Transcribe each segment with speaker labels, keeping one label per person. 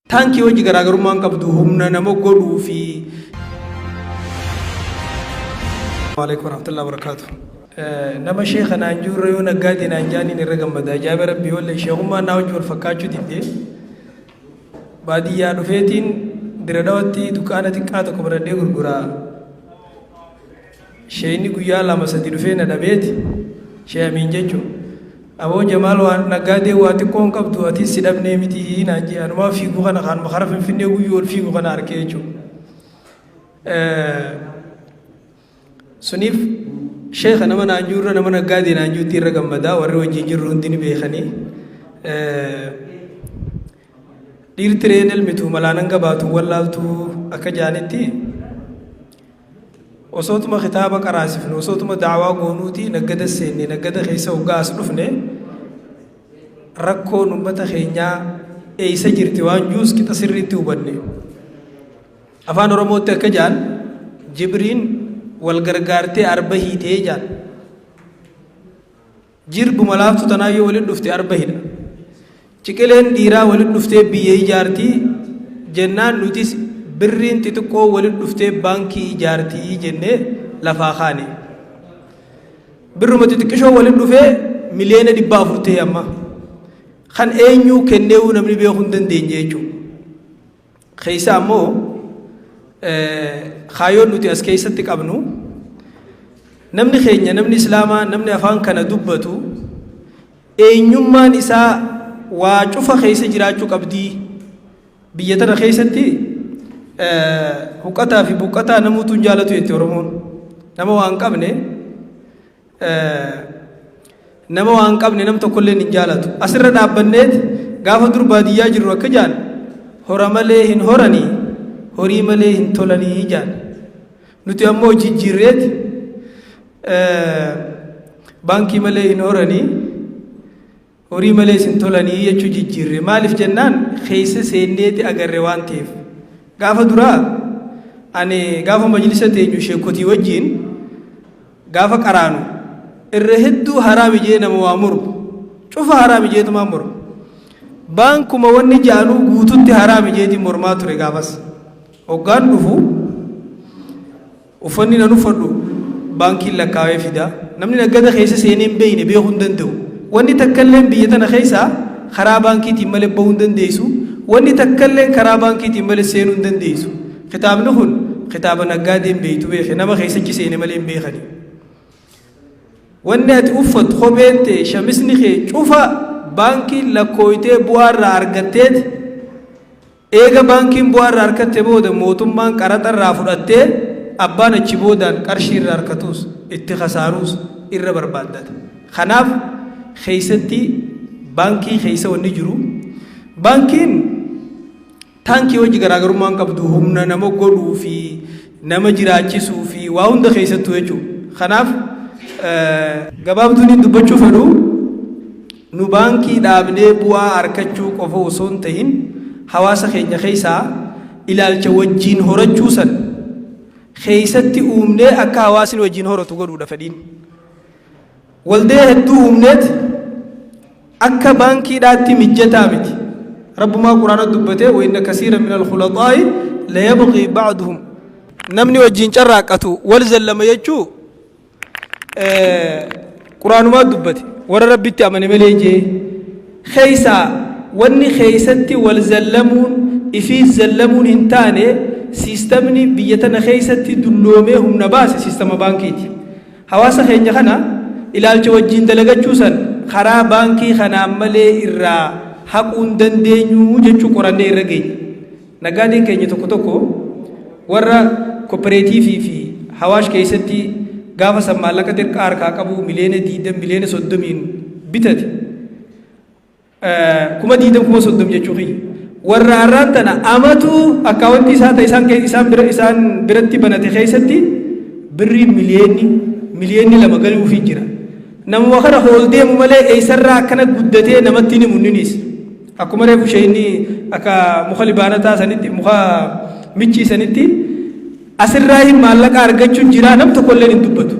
Speaker 1: Taankii wajji garaagarummaa hin qabdu humna nama godhuu fi. Waalaikum warahmatullahi wabarakatuh. Nama sheekha naan jiru yoo naggaadee naan jaaniin irra gammada. Ajaa'iba rabbii wallahi sheekummaan naa wajji wal fakkaachuu didde. Baadiyyaa dhufeetiin dira dhawatti dukkaana xiqqaa tokko banadhee gurguraa. Sheeyni guyyaa 2 3 dhufee na dhabeeti Shee Amiin jechuun Aboo Jamaal waan naggaadee waa xiqqoo hin qabdu atis si dhabnee miti naan jee anumaa fiigu kana kaanuma kara Finfinnee guyyuu ol fiigu kana arkee jechuun. Suniif sheekha nama naan jiru irra nama naggaadee naan jirutti irra gammadaa warri wajjin jirru hundi ni beekanii. Dhiirti re'een elmitu malaan hanga baatu wallaaltu akka jaanitti Osootuma kitaaba qaraasifnu, osootuma da'awaa goonuuti naggada seenne, naggada keessa hoggaa as dhufne rakkoon ummata keenyaa eeysa jirti waan juus qixa sirriitti hubanne. Afaan Oromootti akka jaan jibriin wal gargaartee arba hiitee jaan. Jirbuma laaftu tanaa yoo walitti dhufte arba hidha. Ciqileen dhiiraa walitti dhuftee biyya ijaarti jennaan nutis birriin xixiqqoo walitti dhuftee baankii ijaarti jennee lafaa kaane. Birruma xixiqqishoo walitti dhufee 400,000,000 ta'e amma. Kan eenyuu kenneewuu namni beekuu hin dandeenye jechuudha. Keessa ammoo kaayyoon nuti as keessatti qabnu namni keenya namni islaamaa namni afaan kana dubbatu eenyummaan isaa waa cufa keessa jiraachuu qabdii biyya tana keessatti huqqataa fi buqqataa namuutu hin jaalatu jetti Oromoon nama waan qabne Nama waan qabne nam tokkolleen hin jaalatu. Asirra dhaabbanneet gaafa dur baadiyyaa jirru akka jaan hora malee hin horanii horii malee hin tolanii jaan. Nuti ammoo jijjiirreet baankii malee hin horanii Horii malees hin tolanii jechuu jijjiirre. Maaliif jennaan keessa seenneeti agarre waan ta'eef. Gaafa duraa ani gaafa majlisa teenyu sheekotii wajjiin gaafa qaraanu irra hedduu haraami jee nama waa mormu. Cufa haraami jeetumaan mormu. Baankuma wanni ja'anuu guututti haraami jeetiin mormaa ture gaafas. Hoggaan dhufu Uffanni nan uffadhu baankiin lakkaawee fida. Namni naggada keessa seenee hin beekne beekuu hin danda'u. Wanni takkalleen biyya tana keessaa karaa baankiitiin malee bahuu hin dandeessu. Wanni takkalleen karaa baankiitiin malee seenuu hin dandeessu. Kitaabni kun kitaaba naggaadeen beektu beeke nama keessachi seene malee hin beekani. Wanni ati uffattu kopheen tee shamisni kee cufa baankiin lakkooytee bu'aa irraa argatteeti Eega baankiin bu'aa irraa arkatte booda mootummaan qaraxa irraa fudhattee abbaan achi boodaan qarshii irraa arkatuus itti khasaaruus irra barbaaddata. Kanaaf keessatti baankii keessa wanni jiru baankiin taankii wajji garaagarummaa hin qabdu humna nama godhuu fi nama jiraachisuu fi waa hunda keessattuu jechuudha. Kanaaf gabaabduun dubbachuu fedhu Nu baankii dhaabnee bu'aa arkachuu qofa osoo hin tahin hawaasa keenya keessaa ilaalcha wajjiin horachuu san keessatti uumnee akka hawaasni wajjiin horatu godhuudha fedhiin. Waldaya hedduu uumneet akka baankiidhaatti mijjataa miti. Rabbumaa Quraana dubbatee wa inna kasiira min al-khulaxaa'i la yabghii ba'duhum. Namni wajjiin carraaqqatu wal zallama jechuu Quraanumaa dubbate warra Rabbitti amane malee jee keessaa wanni keessatti wal zallamuun ifii zallamuun hin taane siistamni biyya tana keessatti dulloomee humna baase siistama baankiiti. Hawaasa keenya kana ilaalcha wajjin dalagachuu san karaa baankii kanaan malee irraa haquun dandeenyu jechuu qorannee irra geenye. Naggaadeen keenya tokko tokko warra kopereetiivii fi Hawaash keessatti gaafa san maallaqa xiqqaa harkaa qabu 20,000,000 30,000,000 bitate. 20,000 30,000 jechuu kiyya. Warra har'aan tana amatu akkaawwantii isaa ta'e isaan isaan bira isaan biratti banate keessatti birrii 2 miliyoonni galuufii jira. Namuma kana hool deemu malee eessarraa akkana guddatee namatti hin himu inninis. Akkuma reefu sheeyni akka muka libaanataa sanitti muka michii sanitti asirraa hin maallaqa argachuun jiraa nam tokkolleen hin dubbatu.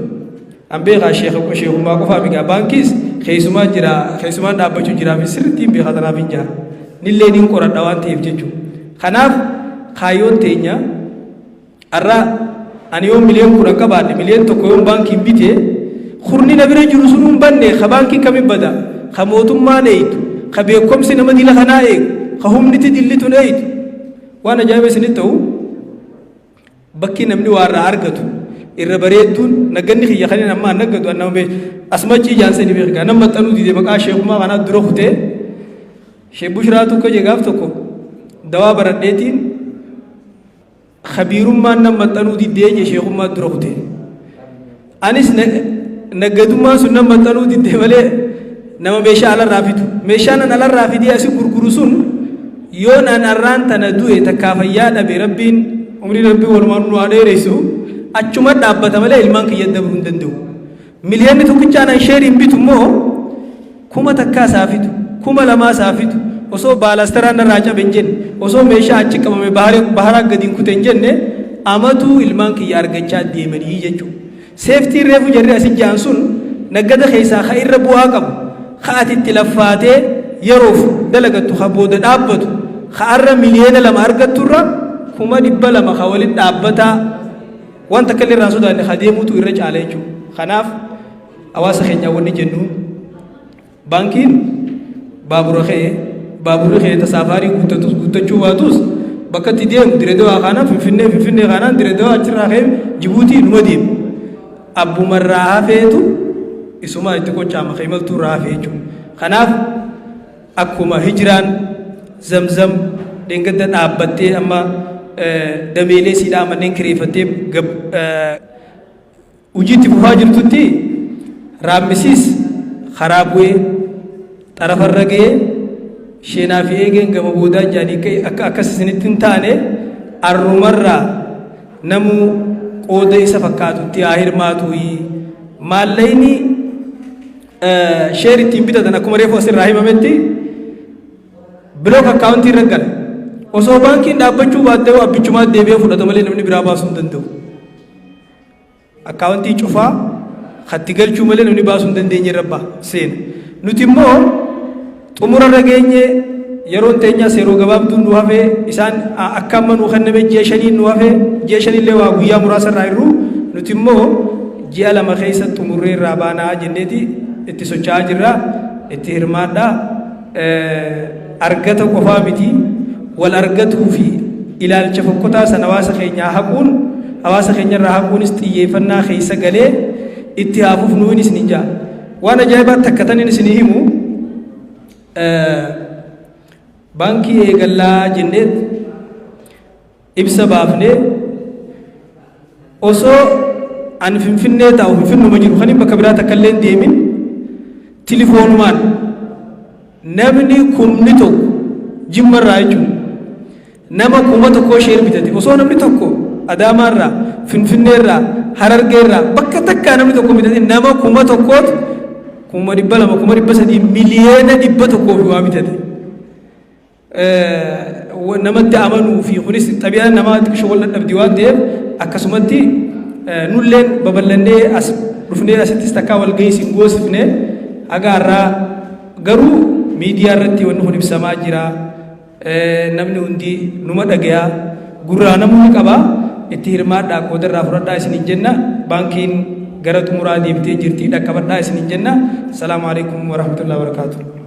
Speaker 1: An beekaa sheekummaa qofaa migaa baankiis keessumaa jira keessumaan dhaabbachuu jiraa fi sirriitti hin beekaa tanaaf hin jaa. Nillee niin qoradha waan ta'eef jechuudha. Kanaaf kaayyoon teenya arra ani yoon miliyoon 10 qabaadhe, miliyoon 1 yoon baankiin bite, kurni na bira jiru sun hin banne. Ka baankii kami bada? Ka mootummaan eeytu, ka beekomsi nama dila kanaa eegu, ka humniti dilli tun eeytu. Waan ajaa'iba isinitti ta'u, bakki namni waa irraa argatu irra bareedduun nagganni kiyya kan inni ammaa naggadu an nama asmachii ijaansa ni beekaa nama maxxanuu dide maqaa sheekumaa kanaa dura kutee. Sheek Bushraatu akka jee, gaaf tokko dawaa baradheetiin kabiirummaan nama maxxanuu diddee jee, sheekummaa dura kutee. Anis naggadummaan sun nama maxxanuu diddee malee nama meeshaa alarraa fidu. Meeshaan an alarraa fidee asi gurguru sun yoon an arraan tana du'e, takkaa fayyaa dhabe, Rabbiin umrii Rabbii walumaan nu haa dheeressu, achuma dhaabbata malee ilmaan kiyya dabruu hin danda'u. Miliyoonni tokkichaan an sheeriin bitu immoo 1000 isaa fidu, 2000 isaa fidu, osoo baalaastaraan narraa cabe hin jenne, osoo meeshaa achi qabame baharaa gadi hin kute hin jenne, amatuu ilmaan kiyya argachaa deemanii jechuudha. Safety reefu jarri asi ja'an sun naggada keessaa ka irra bu'aa qabu, ka ati itti laffaatee yeroof dalagattu, ka booda dhaabbatu, ka arra miliyoona 2 argatturra 200,000 ka walin dhaabbataa waan takka illee irraa sodaanne ka deemuutu irra caala jechuudha. Kanaaf hawaasa keenyaa wanni jennuun, baankiin baabura ka'ee, baaburri ka'ee tasaafaarii guuttatus guuttachuu baatus bakka itti deemu Diredawaa kaanaan Finfinnee, Finfinnee kaanaan Diredawaa, achirraa ka'ee Jibuutii numa deemu. Abbumarraa hafeetu isumaa itti qochaama ka imaltuu irraa hafee jechuudha. Kanaaf akkuma hijiraan Zamzam dheengadda dhaabbattee amma dameelee siidhaa manneen kireeffattee hojiitti fufaa jirtutti, Raammisiis karaa bu'ee xarafarra ga'ee sheenaa fi eegeen gama boodaa jaanii akka akkas isinitti hin taane, arrumarraa namuu qooda isa fakkaatutti haa hirmaatu. Maallaqni share ittiin bitatan akkuma reefu asirraa himametti block akkaawuntii irra gala. Osoo baankiin dhaabbachuu baattee abbichumaa deebi'ee fudhata malee namni biraa baasuu hin danda'u. Akkaawuntii cufaa katti galchuu malee namni baasuu hin dandeenye irra ba'a seena. Nuti immoo xumura irra geenye, yeroon teenyaas yeroo gabaabduun nu hafee, isaan akka amma nu kenname ji'a 5n nu hafee, ji'a 5llee waa guyyaa muraasa irraa hir'uu, nuti immoo ji'a 2 keessa xumurree irraa baanaa jenneeti itti socho'aa jirra. Itti hirmaadhaa. Argata qofaa miti, wal argatuu fi ilaalcha fokkotaa san hawaasa keenyaa haquun, hawaasa keenyarraa haquunis xiyyeeffannaa keessa galee itti haafuuf nuun isin jaa. Waan ajaa'ibaa takka tan isin himu, baankii eegallaa jenneet ibsa baafnee, osoo an Finfinnee taa'u, Finfinnuma jiru kan bakka biraa takka illee hin deemin, tilifoonumaan namni 1,000 Jimmarraa jechuudha. Nama 1000 share bitate. Osoo namni tokko Adaamaarraa, Finfinneerraa, Harargeerraa bakka takkaa namni tokko bitate, nama 1000tu 200,000, 300,000, 100,000,000 fi waa bitate. Namatti amanuu fi kunis xabi'aan namaa xiqqisho wal dadhabdi waan ta'eef, akkasumatti nulleen babal'annee as dhufnee asittis takkaa wal gahii sin goosifne haga har'aa. Garuu miidiyaa irratti wanni kun ibsamaa jira. Namni hundi numa dhagayaa, gurraa namni qaba. Itti hirmaadhaa, qoodarraa fudhadhaa isiniin jenna. Baankiin gara xumuraa deebitee jirti, dhaqqabadhaa isiniin jenna. Salaamu alaikum warahmatullahi wabarakaatuh.